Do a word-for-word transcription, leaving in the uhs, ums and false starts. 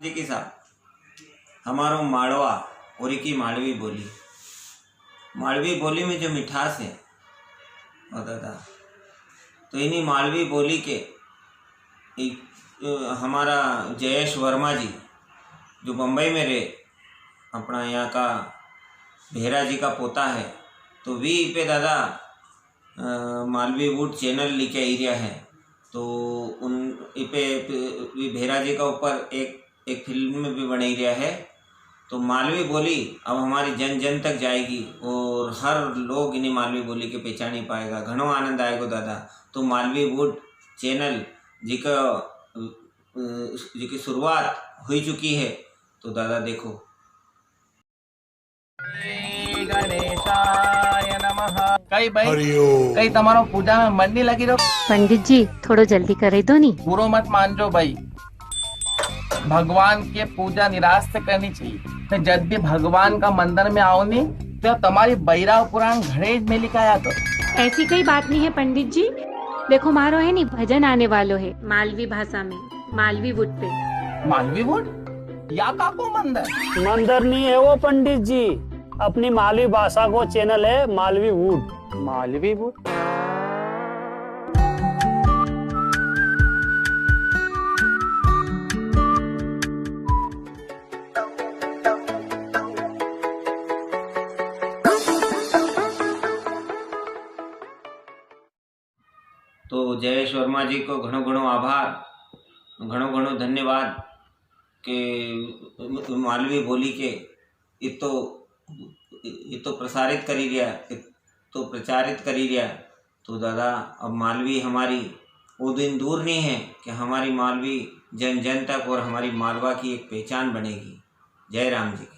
जी की साहब, हमारो मालवा और की मालवी बोली, मालवी बोली में जो मिठास है, ओ दादा, तो इन्हीं मालवी बोली के एक, अ, हमारा जयेश वर्मा जी, जो बम्बई में रहे, अपना यहाँ का भेरा जी का पोता है, तो वी पे दादा, अ, मालवी वुड चैनल लेके आई रिया है। तो उन इपे, वी भेरा जी का ऊपर एक, एक फिल्म भी बनाई रिया है। तो मालवी बोली अब हमारी जन जन तक जाएगी और हर लोग इन्हीं मालवी बोली के पहचानी पाएगा। घणो आनंद आएगो दादा। तो मालवी वुड चैनल जिका, अ, जिकी शुरुआत हुई चुकी है, तो दादा देखो। श्री गणेशाय नमः। कई भाई, हरिओम। कई तमारो पूजा में मन नहीं लगी रहो? पंडित जी, थोड़ो जल्दी करे दो नी। बुरो मत मानजो भाई, भगवान के पूजा निराश से करनी चाहिए। तो जब भी भगवान का मंदिर में आओ नी, तो तमारी बैराव पुराण घरे में लिखाया करो। ऐसी कोई बात नहीं है पंडित जी। देखो, मारो है नी, भजन आने वालो है मालवी भाषा में, मालवी वुड पे। मालवी वुड? या काको मंदिर? मंदिर नहीं है वो पंडित जी, अपनी मालवी भाषा को चैनल है मालवी वुड। मालवी वुड? तो जयेश वर्मा जी को घणो घणो आभार, घणो घणो धन्यवाद के मालवी बोली के इतो, इतो प्रसारित करी रिया, इतो प्रचारित करी रिया। तो दादा, अब मालवी हमारी वो दिन दूर नहीं है कि हमारी मालवी जन जन तक और हमारी मालवा की एक पहचान बनेगी। जय राम जी।